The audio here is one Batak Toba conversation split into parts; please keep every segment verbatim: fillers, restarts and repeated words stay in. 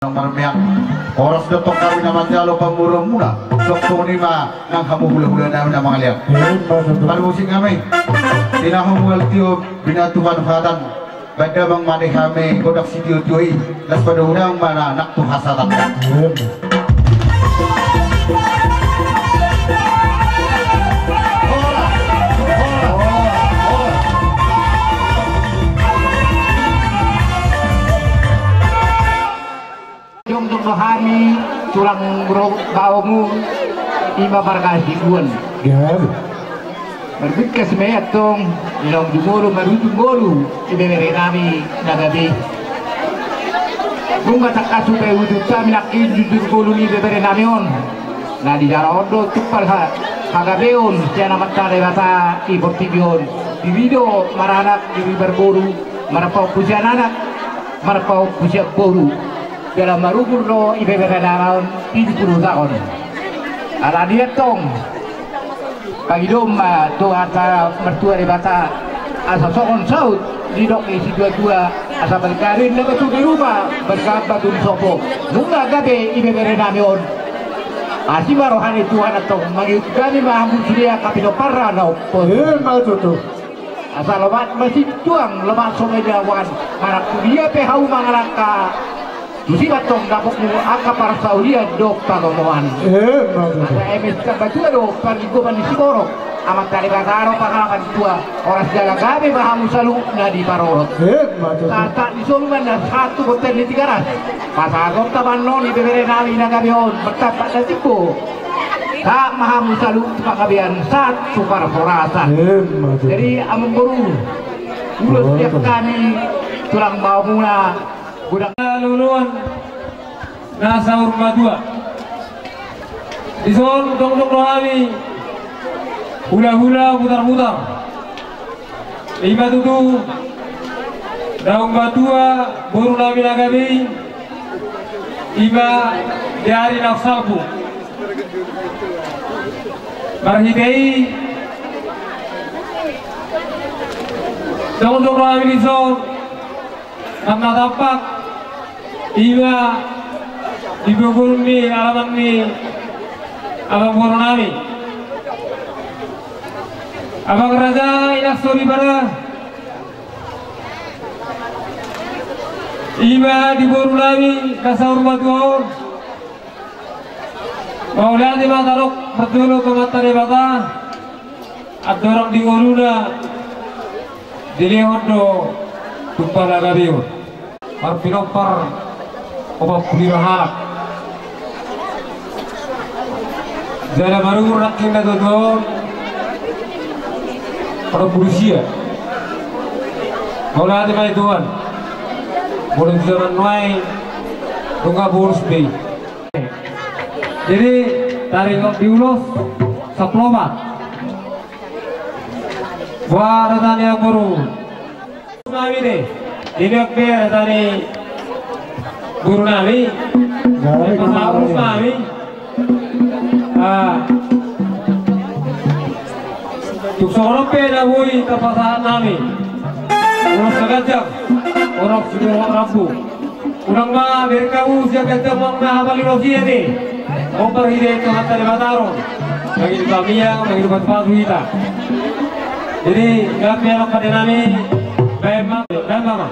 Nang marmeak, horas do tong hami na manjalo pamoruonmuna. Songon i ma nang hamu hulahula nami na mangalean. Parmusik nami. Tinahu mual tio, binahen Tuhan hatan. Baen damang ma di hami gondang sitiotio i, laos padomu damang ma nang tu hasahatan. Jongjong do hami tulang baomu, ima marga Hasibuan. Marbingkas ma i antong, naung jumolo marujung ngolu ibebere nami na gabe i. Nunga tangkas hupaihut hami nangkin jujur ngolu ni ibebere nami on. Na di jala on do tumpal ha, hagabeon sian Amanta Debata i portibi on. Diri do maranak, diri marboru, marpahompu sian anak, marpahompu sian boru. Jala marumur do ibebere nami on pitu pulu taon. Alani i antong, pangidoon ma tu Amanta Martua Debata, asa songon saut didok ni situatua, asa balga ni na batu di ruma, balga batu di sopo. Nunga gabe ibebere nami on. Asi ma roha ni Tuhan antong, mangihut hami ma hamu sude angka pinompar na ompung. Ima tutu. Asa lomak ma sintuang, lomak so ma di awan, manang tu dia pe hamu mangalangka, tusi ma antong dapotmu angka parsaulian dohot patomuan. Ima tutu. Asa eme sitambatua do parlinggoman ni siborok, Amanta Debata do pangalaman tua, horas jala gabe ma hamu saluhutna diparorot. Ima tutu. Sahat-sahat ni solu ma na sahat tu bontean ni Tigaras. Pasahaton ma annon ibebere nami na gabe on, martampak na timbo. Sahat ma hamu saluhut tu panggabean, sahat tu parhorasan. Ima tutu. Jadi amangboru, ulos sian hami tulang baomuna, godang na loloan na saur matua. Dison jongjong do hami hulahula Butarbutar. Ima tutu naung matua boru nami na gabe i, ima di ari naung salpu. Marhite i jongjong do hami dison, nang na tampak ima di bogor ni alaman ni amangboru nami. Abang raja inang soripada, ima di boru nami na saur matua on. Mauliate ma tadok parjolo tu Amanta Debata, andorang di ngoluna dilehon do tumpal na gabe on. Marpinompar opat pulu lima halak. Jala marumur nangkin na tuatua on onom pulu sia. Mauliate ma i Tuhan. Molo tu jaman nuaeng nunga bonus be i. Jadi taringot di ulos sampulu opat. Buat raja ni amangboru. Nami de, di biak be tadi guru nami. Jadi, pasahat ulos nami. Ah. Tung songon on pe na boi tapasahat nami. Ulos na ganjang, ulos sidohot rambu. Unang ma bereng hamu sian ganjang, unang ma hapal ulos i ate. Hombar hita tu hata ni Batara. Bagi di kami ya, bagi di batu-batu hita. Jadi, kami anak pade nami, baen ma, baen ma.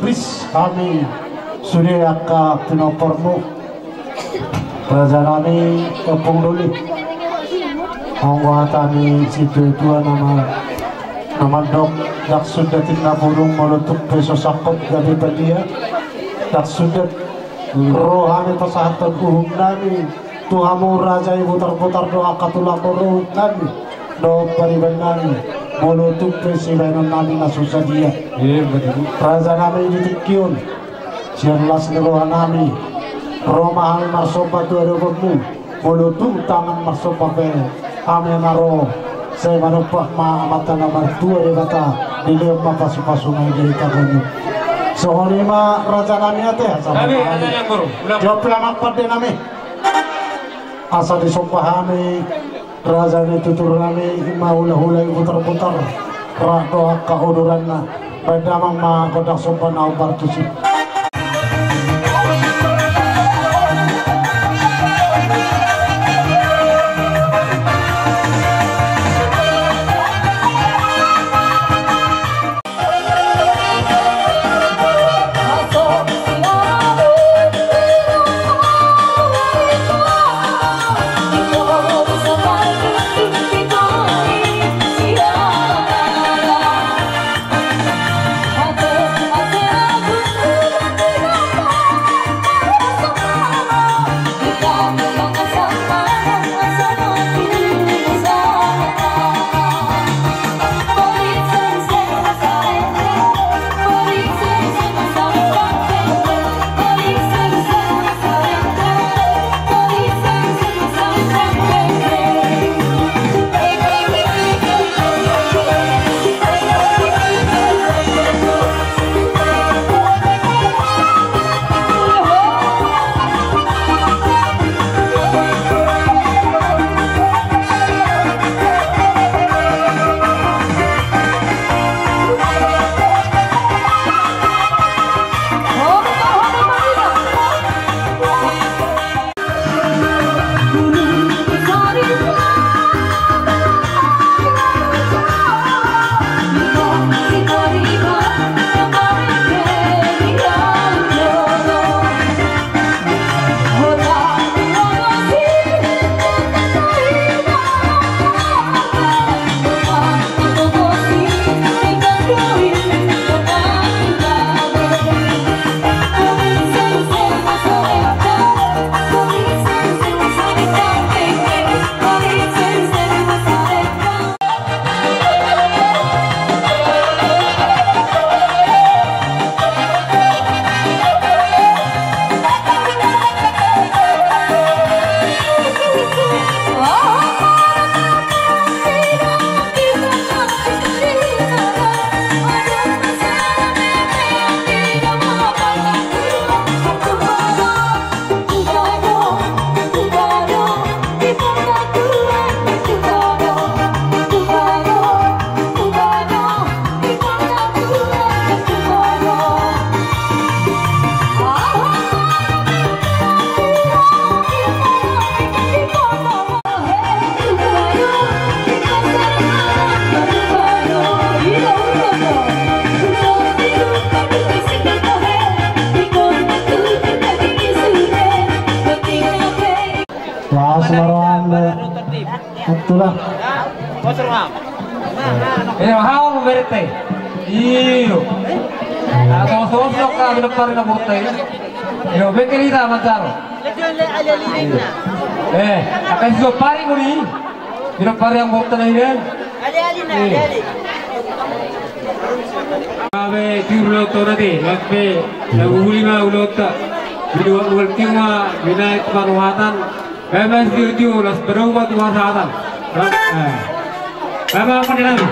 Ris, hami sude angka pinomparmu, raja nami Ompung Doli. Anggo hata ni situatua nama, na mandok, ndang sundat inna burung molo tung pe so sangkot gabe badia. Ndang sundat ro hami pasahathon uhum nami tu hamu raja i Butarbutar dohot angka tulang boru nami dohot pariban nami, molo tung pe sibahenon nami na so sadia. Raja nami di tingki on, sian las ni roha nami ro ma hami marsomba tu adopanmu. Molo tung tangan marsomba pe hami na ro, sai manomba ma Amanta na martua Debata, dilehon ma pasupasuna di hita gandum. Songon i ma raja nami ate. Jawab lamang pande nami. Asa disomba hami raja ni tutur nami, i ma hulahula i Butarbutar, rap dohot angka uduranna. Baen damang ma gondang somba na hombar tusi. Io, hau berete. Io. Atau sosok ka binompar na borta i. Io, bekerita manjaro. Eh, akan sopari kuni. Binompar na borta na ilen. Gabe tiur ulaonta on ate, gabe na buhuli ma ulaonta. Binompar ulaonta ma binaen paruhatan. Gabe mas tiur tiur las berubah tu paruhatan. Gabe apa ni lagi?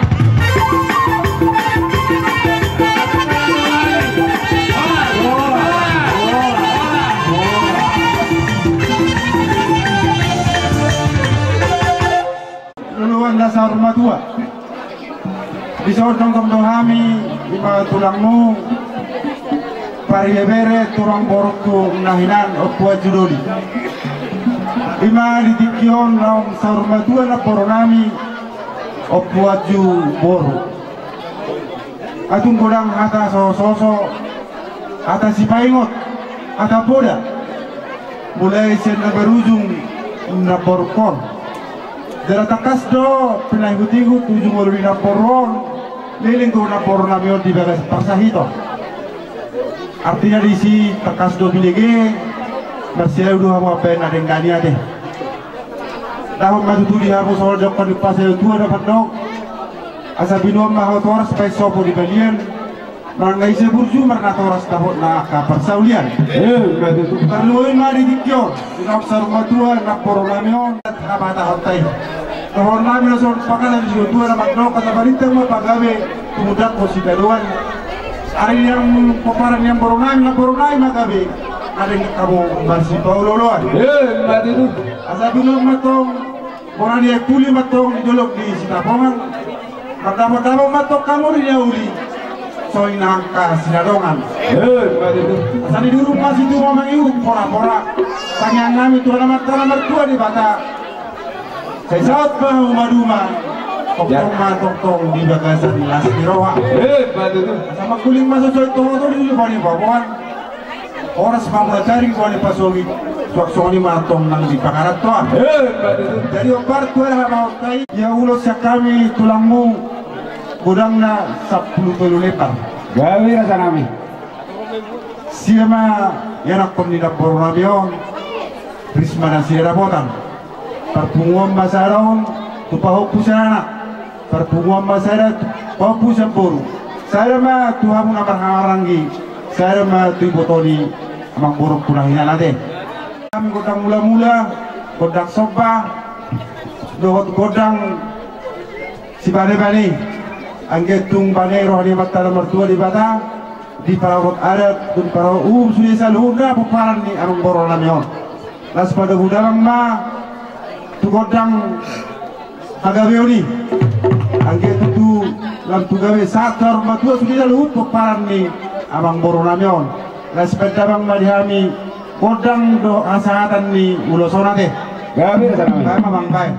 Luluan na saur matua. Dison jongjong do hami, ima tulangmu, parbebere, tulang borungku na hinan, Ompu Anju Doli. Ima di tingki on naung saur matua namboru nami, Ompu Anju boru. Atung godang hata sososo, hata sipaingot, hata poda. Mulai sian na berujung namborungkon. Jala tangkas do pinaihut-ihut ujung olo ni namboru on, leleng do namboru nami on di bagasan parsahiton. Artina disi tangkas do binege, marsialu do hamu mambaen na denggan i ate. Dahon ma tutu di hamu songon didok ni umpasa ni natua-tua na mandok. Asa binoan ma hatoras baen sopo di balian. Manang na ise burju marnatoras dapotna angka parsaulian. Eh, ima tutu. Parluhut ma di tingki on, di naung saur matua namboru nami on, hatahonta i. Dohonon nami na songon pangkataion ni natua-tua na mandok, asa balintang ma pagabe, tumundalhon sitadoan. Ari ni pomparan ni namboru nami, namboru nami ma gabe, adong hamu marsipaolo-oloan. Eh, ima tutu. Asa binoan ma tong, bona ni aek tuli ma tong di dolok ni Sitapongan. Mardapot-dapot ma tong hamu di na uli, songon i nang angka sinadongan. Eh, ima tutu. Asa di durung ma situtu ma mangiur pora-pora. Tangiang nami tu Amanta na martua Debata. Sai saut ma umaduma. Tongtong ma tongtong di bagasan las ni roha. Eh, ima tutu. Asa mangkuling ma sosoit tohot di uli bani paboan. Horas ma mula taring bani pasogit. Suang songon i ma tong nang di pangarantoan. Eh, ima tutu. Jadi ombar tu ari habaon tai. Ia ulos sian hami tulangmu, godangna sampulu tolu lembar. Gabe rasa nami. Sia ma ianakkon ni namboru nami on, Risma Nasida Dapotan. Parpunguan ma sada on tu pahompu sian anak. Parpunguan ma sada tu pahompu sian boru. Sada ma tu hamu na marhahamaranggi. Sada ma tu iboto ni amangborungku na hinan ate. Hami gondang mula-mula, gondang somba, dohot gondang sibane-bane. Anggiat tung bane roha ni Amanta na martua Debata, di parauhon adat, di parauhon uhum sude saluhutna pomparan ni amangboru nami on. Laos padomu damang ma tu gondang hagabeon i. Anggiat tutu lam tu gabe sahat tu saur matua sude saluhut pomparan ni amangboru nami on. Laos baen damang ma di hami gondang dohot hasahatan ni ulos on ate. Gabe rasa nami. Baen ma amang, baen.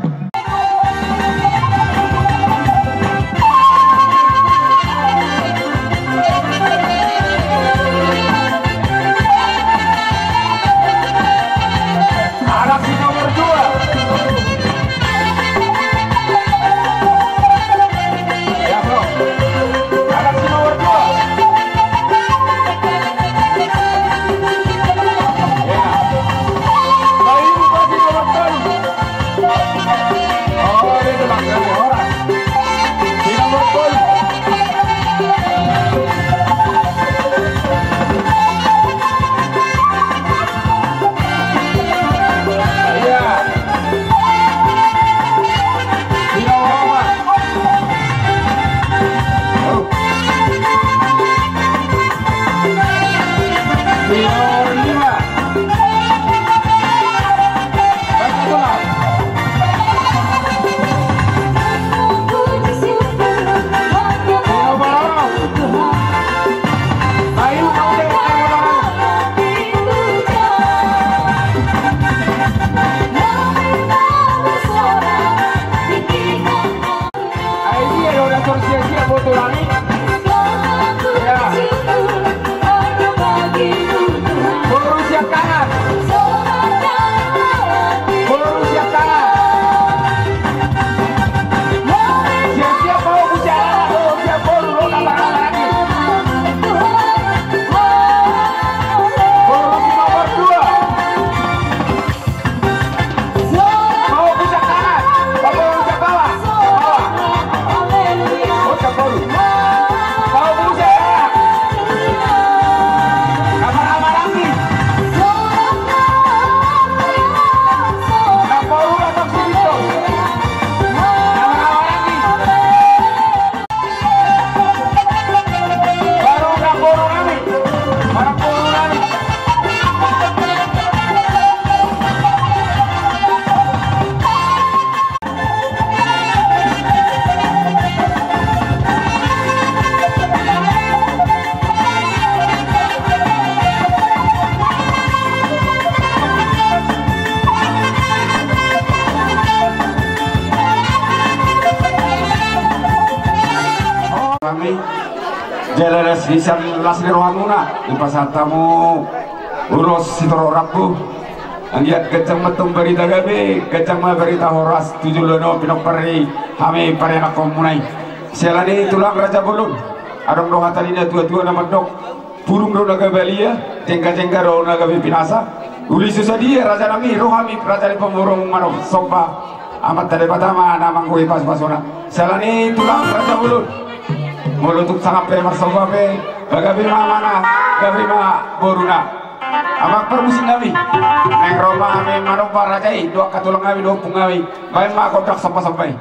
Anak si nomor dua. Ya, bro. Anak si nomor dua. Ya. Baik, Bupati nomor tolu. Oh, dia telah kali orang. Si nomor tolu. Jala las ni sian las ni rohamuna dipasahat hamu ulos sitorop rambu. Anggiat ganjang ma antong barita gabe, ganjang ma barita horas tu joloan on pinompar ni hami parenakhonmuna i. Siala ni i tulang raja bolon, adong do hata ni natuatua na mandok: Burung do na gabalia, jengga-jengga do na gabe pinasa. Uli so sadia rajanami, ro hami raja ni pamoruonmuna marsomba. Amanta Debata ma na manggohi pasupasuna. Siala ni i tulang raja bolon, molo tung sangap pe marsomba pe, gabe ma amana, gabe ma boruna. Amang parmusiknami, naeng ro ma hami manomba raja i dohot angka tulangnami dohot ompungnami. Baen ma gondang sombasomba i.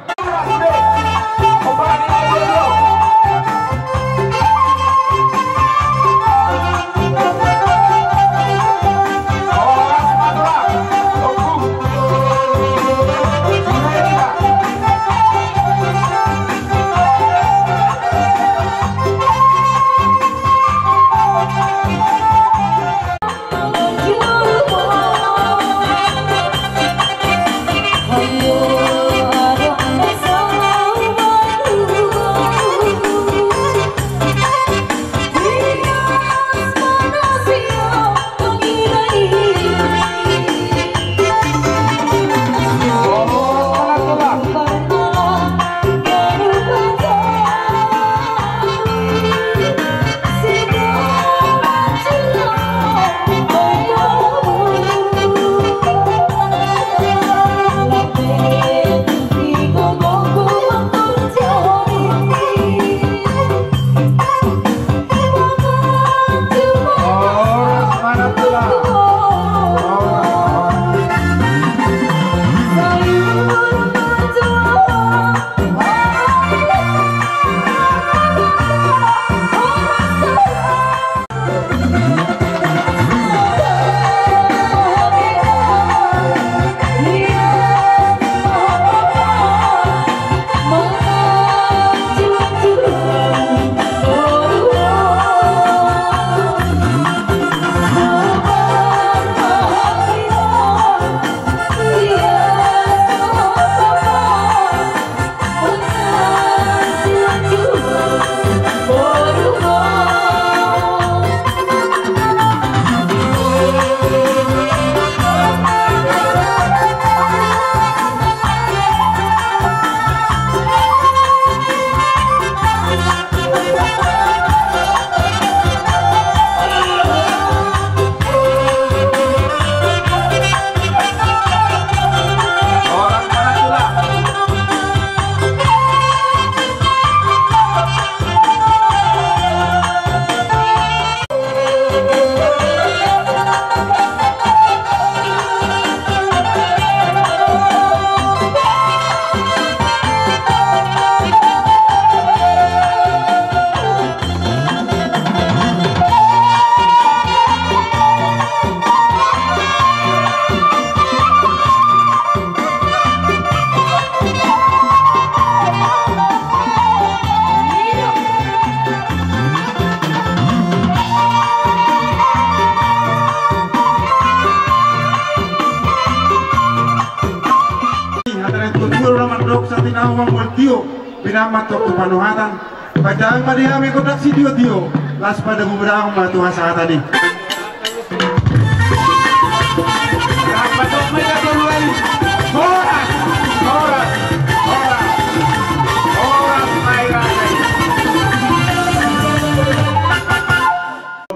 Hata ni natuatua do na mandok: Satinau ma mual tio, pinamantong tu panuhatan. Pajaha ma di hami gondang sitiotio, laos padabu ma tu hasahatan i.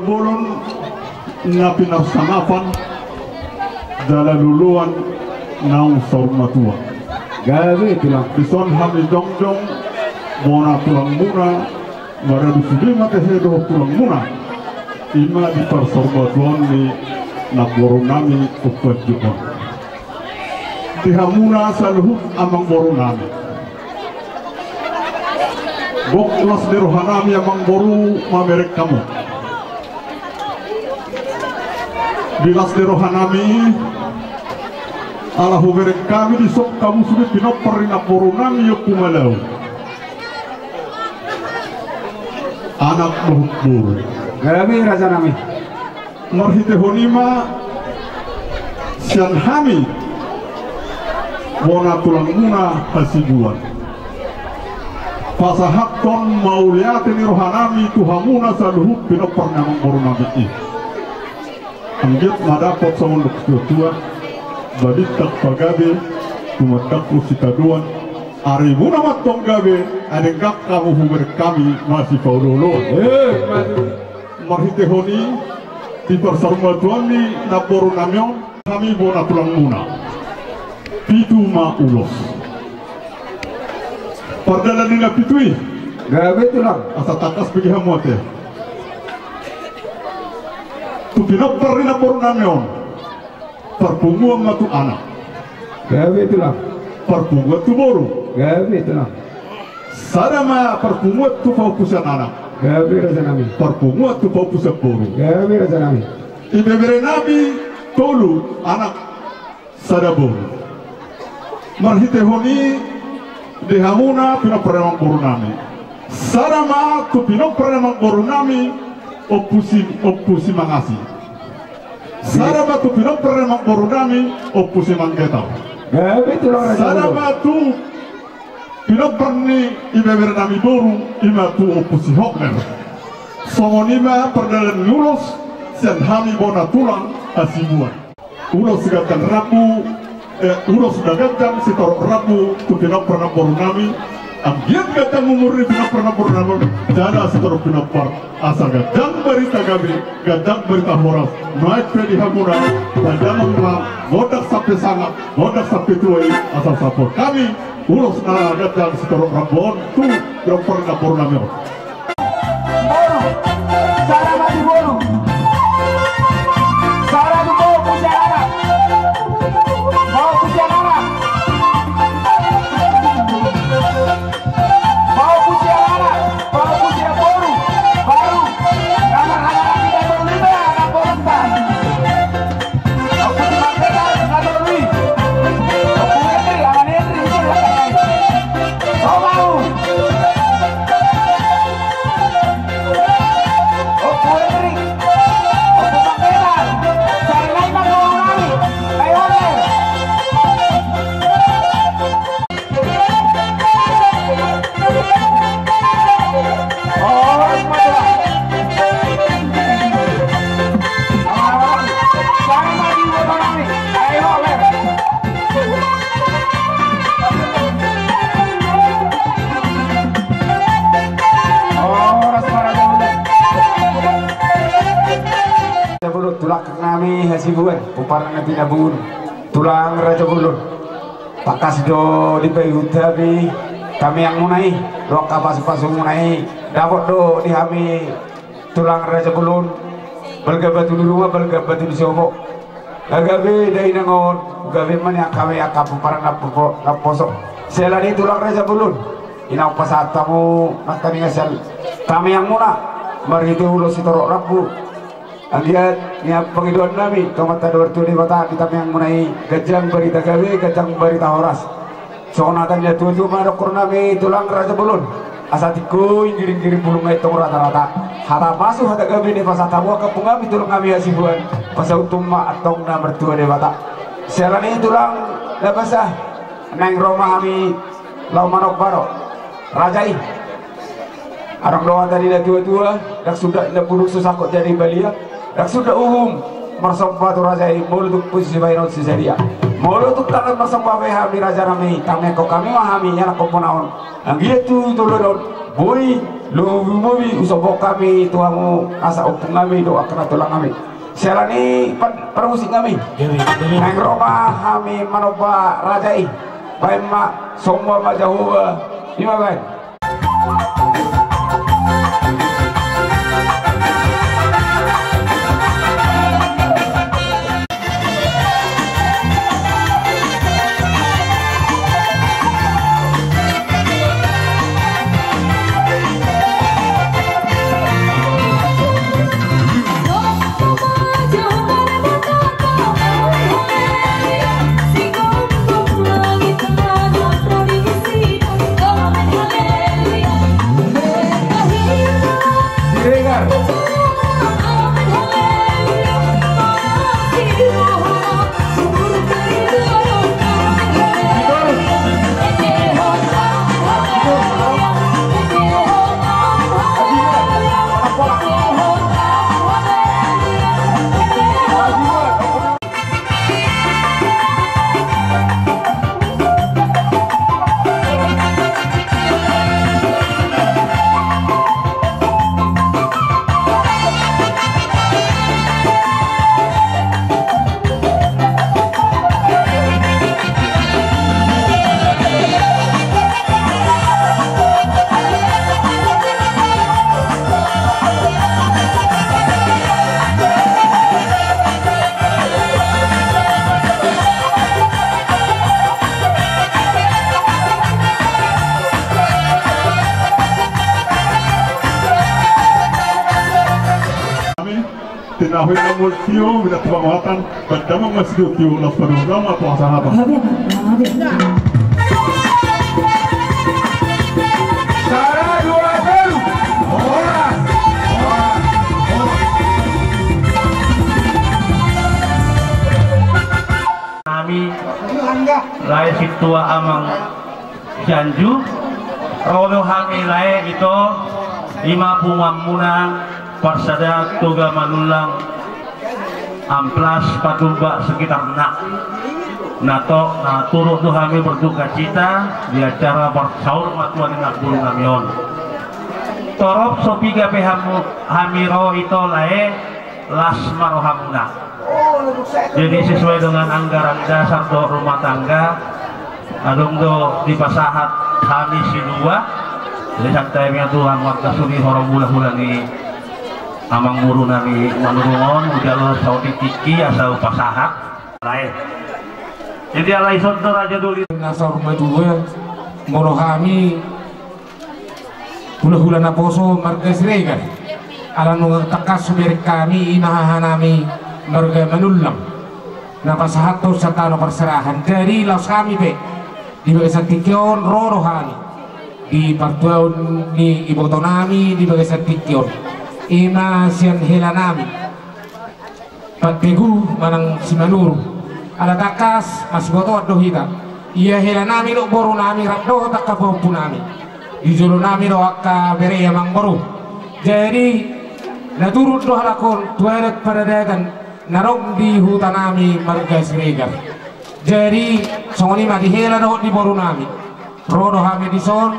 Bolon na pinarsangapan jala loloan naung saur matua. Gabe tulang. Dison hami jongjong bona tulangmuna, maradu sude ma tahe dohot tulangmuna. I ma di parsaurmatuaon ni namborunami Ompu Anjung on. Di hamuna saluhut amangborunami, gok las ni rohanami amangboru mamereng hamu. Di las ni rohanami, ala hubereng hami dison hamu sude pinompar ni namborunami Ompu Malau, anak dohot boru. Gabe rajanami. Marhitehon i ma sian hami bona tulangmuna Hasibuan. Pasahathon mauliate ni rohanami tu hamuna saluhut pinompar ni amangborunami i. Anggiat ma dapot songon na tuatua, balintang pagabe, tumandangkon sitadoan, arimuna ma antong gabe, ai denggan hamu hubereng hami masipaolooloan. Eh, marhitehon i, di parsarumatuan ni namborunami on, hami bona tulangmuna. Pitu ma ulos. Pardalan ni na pitu i. Gabe tulang. Asa tangkas bege hamu ate. Tu pinompar ni namborunami on. Parpunguan ma tu anak. Gabe tulang. Parpunguan tu boru. Gabe tulang. Sada ma parpunguan tu paompusan anak. Gabe rajanami. Parpunguan tu paompusan boru. Gabe rajanami. Ibeberenami tolu anak. Sada boru. Marhitehon i di hamuna pinompar ni amangborunami. Sada ma tu pinompar ni amangborunami Ompu Si, Ompu Simangasi. Sada ma tu pinompar ni amangborunami Ompu Simanggetar. Gabe tulang raja. Sada ma tu pinompar ni ibeberenami boru, i ma tu Ompu Sihotner. Songon i ma pardalan ni ulos sian hami bona tulang Hasibuan. Ulos ganjang rambu, eh, ulos na ganjang sitorop rambu tu pinompar ni namborunami. Anggiat ganjang umur ni pinompar ni namborunami, jala sitorop pinompar. Asa ganjang barita gabe, ganjang barita horas. Nuaeng pe di hamuna, tadamon ma gondang sampe sanga, gondang sampe tua i, asa sahat hami ulos na ganjang sitorop rambu on tu pinompar ni namborunami on. Boru. Sada ma tu boru. Sada tu boru, puji anak. Boru, puji anak. Boru, puji anak. Boru, puji boru. Baru. Nama-nama kita berlima, anak boru kita. Raja Bolon, tulang nami Hasibuan, pomparan ni Tinabun, tulang Raja Bolon. Tangkas do dipaihut hami tamiangmuna i, dohot angka pasupasumuna i, dapot do di hami tulang Raja Bolon, balga batu ni ruma, balga batu ni sopo. Gabe da inang on, gabe ma nian hami angka pomparan na popo-, na poso. Siala ni i tulang Raja Bolon, inang pasahat hamu nangkaningan sian tamiangmuna, marhite ulos sitorop rambu. Anggiat nian pangidoan nami tu Amanta na martua Debata di tamiangmuna i, ganjang barita gabe, ganjang barita horas. Songon hata ni natuatua ma dohonon nami tulang Raja Bolon. Asa tingko inggiringgiring bulung na i tong ratarata. Hata pasu hata gabe na pasahat hamu angka ompung nami tulang nami Hasibuan. Pasahathon ma antong na martua Debata. Siala ni i tulang na basa, naeng ro ma hami laho manomba do raja i. Adong do hata ni natuatua, ndang suda na bulung so sangkot jadi balian, ndang suda uhum marsomba tu raja i, molo tung pun sibahenon sisadia. Molo tung talan marsomba pe hami raja nami, tamiangkon hami ma hami anakkon bona on. Anggiat tu joloan on, boi lobi-lobi husombahon hami tu hamu asa ompung nami dohot angka tulang nami. Siala ni i pan-, parmusik nami. Naeng ro ma hami manomba raja i. Baen ma, somba ma Jahowa. I ma baen. Tinahu na multio, minat pangawatan, bandamang masih tio, lapas dua nama, puasa apa? Satu, dua, tolu. Horas. Horas. Horas. Nami lae sintua amang Sianju, ro do hami lae ito, ima punguanmuna Parsada Toga Manullang, amplas Patumba sekitarna. Na tok, na turut do hami berduka cita di acara bersaur matua ni namboru nami on. Torop so piga pe hamu, hami ro ito lae, las ma rohamuna. Jadi sesuai dengan anggaran dasar dohot rumah tangga, adong do dipasahat hami silua. Jadi santai ma tu hamu angka suni horong hulahula ni amangboru nami Manurung on, hujalo saotik tingki asa hupasahat. Lae. Jadi alai sontor aja dulu. Na saur matua, molo hami hulahula naposo marga Siregar, ala nunga tangkas hubereng hami ima hahanami marga Manullang na pasahathon santano parserahan. Jadi laos hami pe di bagasan tingki on ro do hami di partuaon ni ibotonami di bagasan tingki on, ima sian helanami Pantegu manang Simanurung. Ala tangkas masibotoan do hita. Ia helanami dohot borunami rap dohot angka pahompunami. Di jolonami do angka bere amangboru. Jadi na turut do halak on tu adat paradaton na adong di hutanami marga Siregar. Jadi songon i ma di hela dohot di borunami. Ro do hami dison.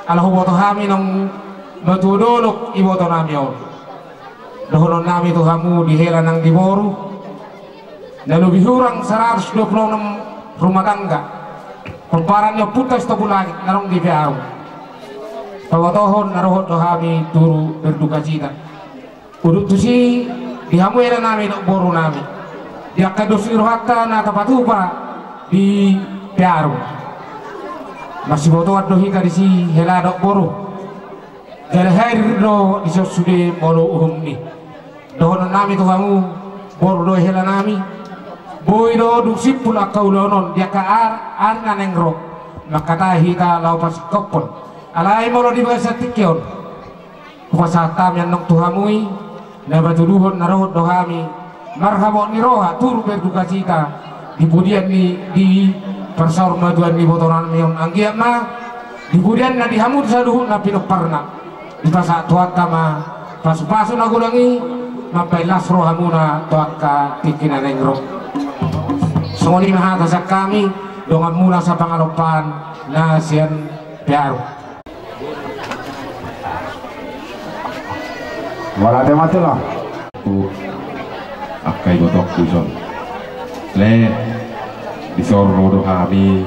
Ala huboto hami naung matua dolok ibotonami on. Dohononnami tu hamu di hela nang di boru, na lobi hurang saratus dua pulu onom rumah tangga pomparan ni Ompunta Sitompulangit na adong di Peaung. Pabotohon na dohot do hami turut berduka cita. Udut tusi di hamu helanami dohot borunami, di angka dos ni rohanta na tapatupa di Peaung. Masibotoan do hita disi hela dohot boru. Jala hadir do dison sude molo uhumni. Dohononnami tu hamu, boru dohot helanami, boi do dung simpul angka ulaon on di angka ar-, ari na naeng ro. Mangkatai hita laho pasingkophon. Alai molo di bagasan tingki on, hupasahat hami annon tu hamu i, na patuduhon na dohot do hami marhabot ni roha turut berduka cita di pudian ni, di parsaur matuan ni ibotonami on, anggiat ma di pudianna di hamu saluhutna pinomparna, dipasahat Tuhanta ma pasupasu na godang i mambahen las rohamuna tu angka tingki na naeng ro. Songon i ma hata sian hami donganmuna sapangalompaan na sian Peaung. Mauliate ma tulang. Angka ibotongku dison. Lae, dison ro do hami,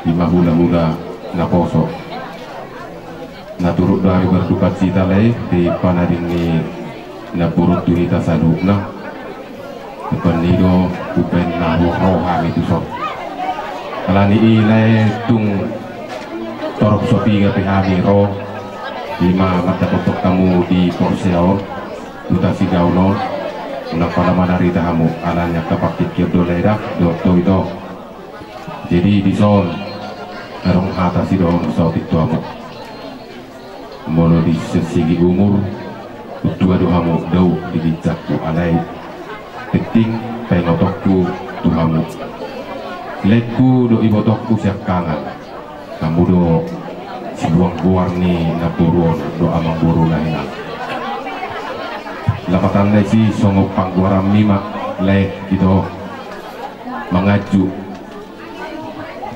ima hulahula naposo. Na turut do hami berduka cita lae di panading ni namborunta tu hita saluhutna. Umbahen i do umbahen na ro hami tuson. Alani i lae tung torop so piga pe hami ro, ima mandapothon hamu di porsea on, huta Sigaon on, unang pala manarita hamu, alani angka partingkian do lae da, dohot ito. Jadi dison adong hata sidohonon saotik tu hamu. Molo di segi umur, tua do hamu, dao di ginjangku, alai penting paingotonku tu hamu. Laengku dohot ibotongku siangkangan, hamu do sibuang goar ni namboru on dohot amangboru na hinan. Lapatanna disi songon panggoaranmi ma lae ito, manganju.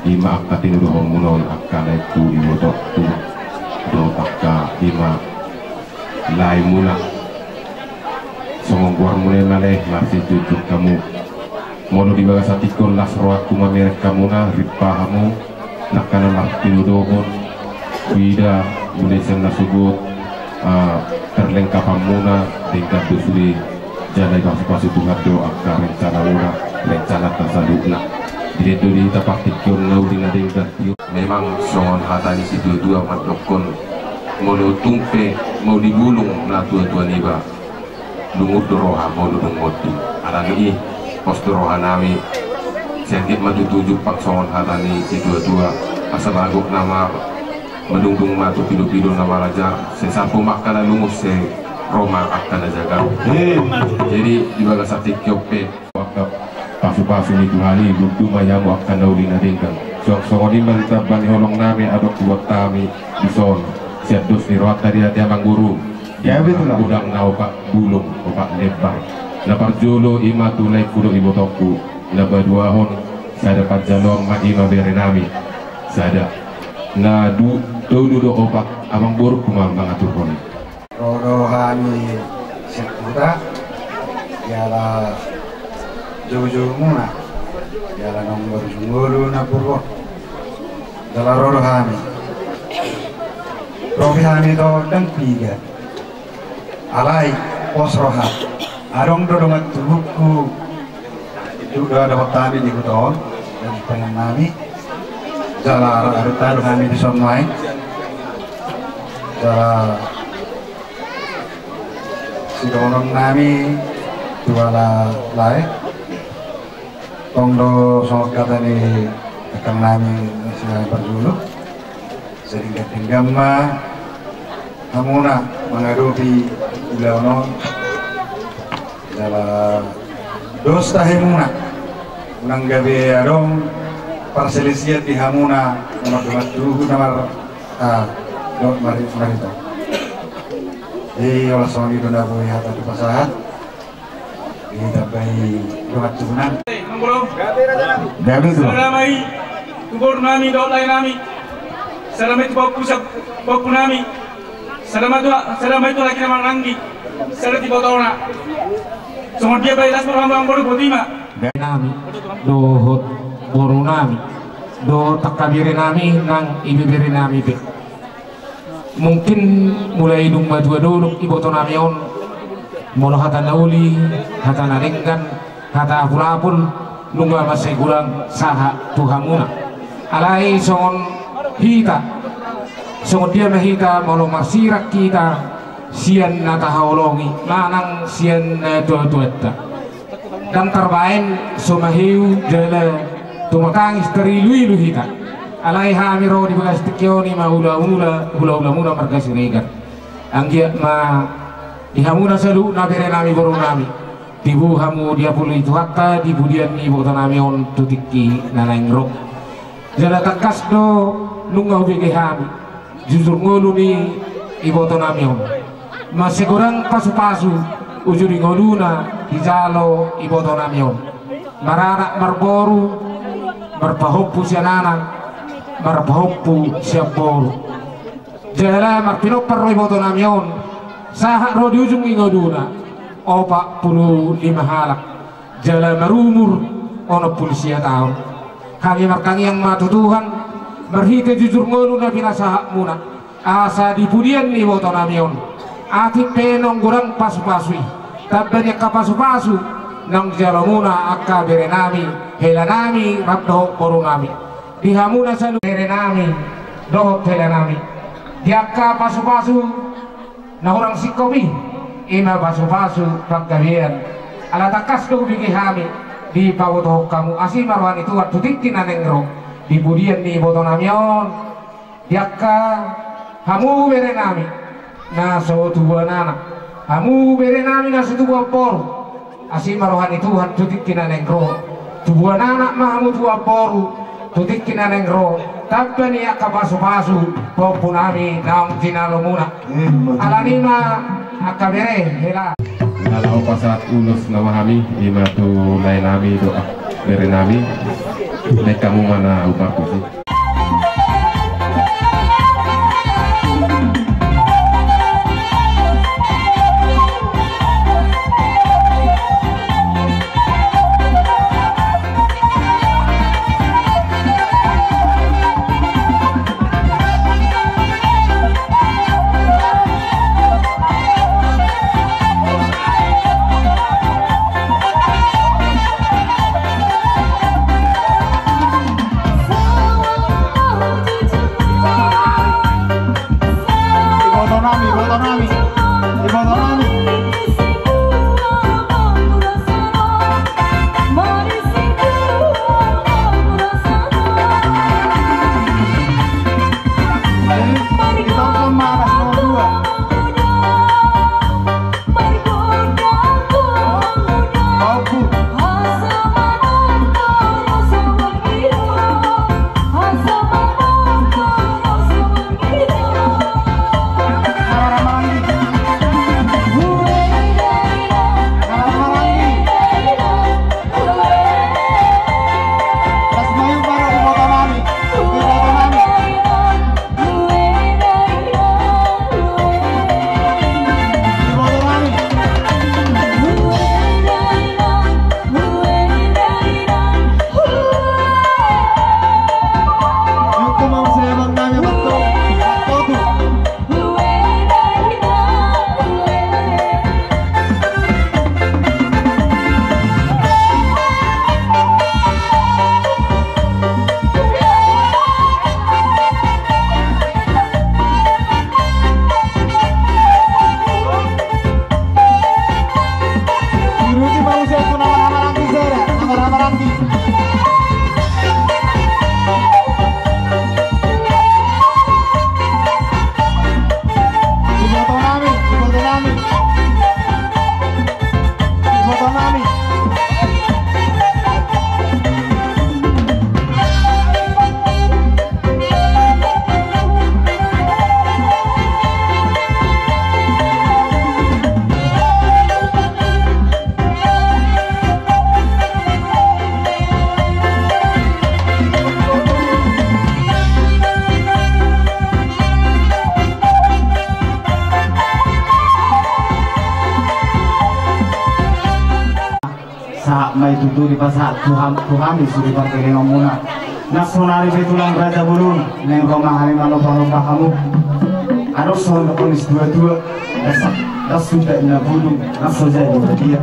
Ima angka tinodohonmuna on, angka laengku, ibotongku dohot angka ima laemuna. Songon goarmuna i ma lae, marsianjuanjuan hamu. Molo di bagasan tingki on las rohangku mamereng hamuna, rippa hamu, nangkaning martinodohon. Huida muse sian nasogot, ah, perlengkapanmuna, denggan do sude. Jala dipasupasu Tuhan do angka rencanamuna, rencananta saluhutna. Dilehon do di hita partingkian na uli na denggan. Memang songon hata ni situatua mandokkon, molo tung pe mauligulung natuatua niba, Lungun do roha molo dung monding. Alani i, pos do rohanami. Sai anggiat ma tutu jumpang songon hata ni situa-tua. Asa bagok nama madungdung ma tu pilu-pilu na maraja. Sai salpu ma angka na lungun, sai ro ma angka na jaga. Jadi di bagasan tingki on pe, angka pasu-pasu ni Tuhan i, lundu ma di hamu angka na uli na denggan. Suang songon i ma di tamba ni holongnami, adong diboan hami dison sian dos ni rohanta di hata i, amang boru. Godang na opat bulung, opat lembang. Na parjolo i ma tu laengku dohot ibotongku. Na paduahon, sada panjaloan ma, i ma berenami. Sada. Na tolu dohot opat, amang boru, tu ma mangaturhon i. Ro do hami sian huta, jala joujou muna, jala naung marujung ngolu na purbo. Jala ro do hami. Ro pe hami tu dang piga. Alai pos roha. Adong do dongan tubuku. Juga dapat hami di huta on, dan pengen nami. Jala rarita do hami dison nuaeng. Jala sidohonon nami tu halak lae. Tong do songon hata ni rekan nami na sian parjolo. Sadenggan-denggan ma hamuna mangadopi ulaon on. Jala dos tahe muna. Unang gabe adong parselisian di hamuna, na mardongan tubu, na mar-, ah, dohot mari-, marito. Jadi, holan songon i do na boi hata tu pasahat. Ditambai dongan tubu nami. Gabe do. Sada ma i tu boru nami dohot lae nami. Sada ma i tu pahompu sian pahompu nami. Sada ma i tu, sada ma i tu halak na marnanggi. Sada tu ibotona. Songon dia pe las boru, amang boru, botima. Nami dohot boru nami dohot angka bere nami nang ibebere nami pe. Mungkin mulai dung matua dolok iboto nami on, molo hata na uli, hata na denggan, hata apul-apul, nunga mansai godang sahat tu hamuna. Alai songon hita, songon dia ma hita molo marsirang hita sian na tahaholongi manang sian natuatuanta. Ndang tarbaen so maheu jala tumatangis tarilu-ilu hita. Alai hami ro di bagas tingki on i ma hula-hula, hula-hulamuna marga Siregar. Anggiat ma di hamuna saluhutna bere nami boru nami, tibu hamu diapuli Tuhanta di pudian ni iboto nami on tu tingki na naeng ro. Jala tangkas do nunga hubege hami jujur ngolu ni iboto nami on. Mansai godang pasu-pasu ujung ni ngoluna dijalo iboto nami on. Maranak marboru, marpahompu sian anak, marpahompu sian boru. Jala marpinompar do iboto nami on, sahat ro di ujung ni ngoluna, opat pulu lima halak. Jala marumur onom pulu sia taon. Hami martangiang ma tu Tuhan, marhite jujur ngolu na pinasahatmuna, asa di pudian ni iboto nami on, atik pe naung godang pasu-pasu i, tamba ni angka pasu-pasu naung dijalomuna angka bere nami, hela nami, rap dohot boru nami. Di hamuna saluhut bere nami dohot hela nami, di angka pasu-pasu na hurang singkop i, i ma pasu-pasu panggabean. Ala tangkas do hubege hami dipabotohon hamu, asi ma roha ni Tuhan tu tingki na naeng ro, di pudian ni iboto nami on, di angka hamu bere nami na so tubuan anak, hamu bere nami na so tubuan boru. Asi ma roha ni Tuhan tu tingki na naeng ro. Tubuan anak ma hamu, tubuan boru tu tingki na naeng ro, tamba ni angka pasu-pasu pahompu nami naung jinalomuna. Alani i ma angka bere, hela. Jala hupasahat ulos nama hami, i ma tu lae nami dohot bere nami. Naeng hamu ma na hupartusi. Iboto nami, iboto nami, iboto nami. Mai tutu dipasahat Tuhan tu hami sude pargellengonmuna. Na sonari pe tulang raja bolon, naeng ro ma hami manopa-nopa hamu. Adong songon dohonon ni situa-tua: Ndang suda inna budung, ndang so jadi badia.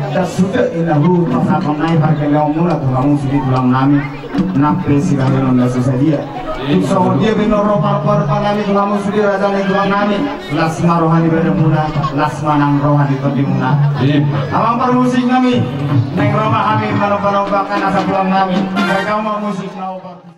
Ndang suda inna huhut pasahathon nai pargellengonmuna tu hamu sude tulang nami. Nang pe sibahenon na so sadia. Tung songon dia pe nuaeng ro parpar panami tu hamu sude raja ni tulang nami. Las ma roha ni badanmuna, las ma nang roha ni tondimuna. Amang parmusik nami, naeng ro ma hami manopa-nopa angka na satulang nami. Ragam ma musik na opat.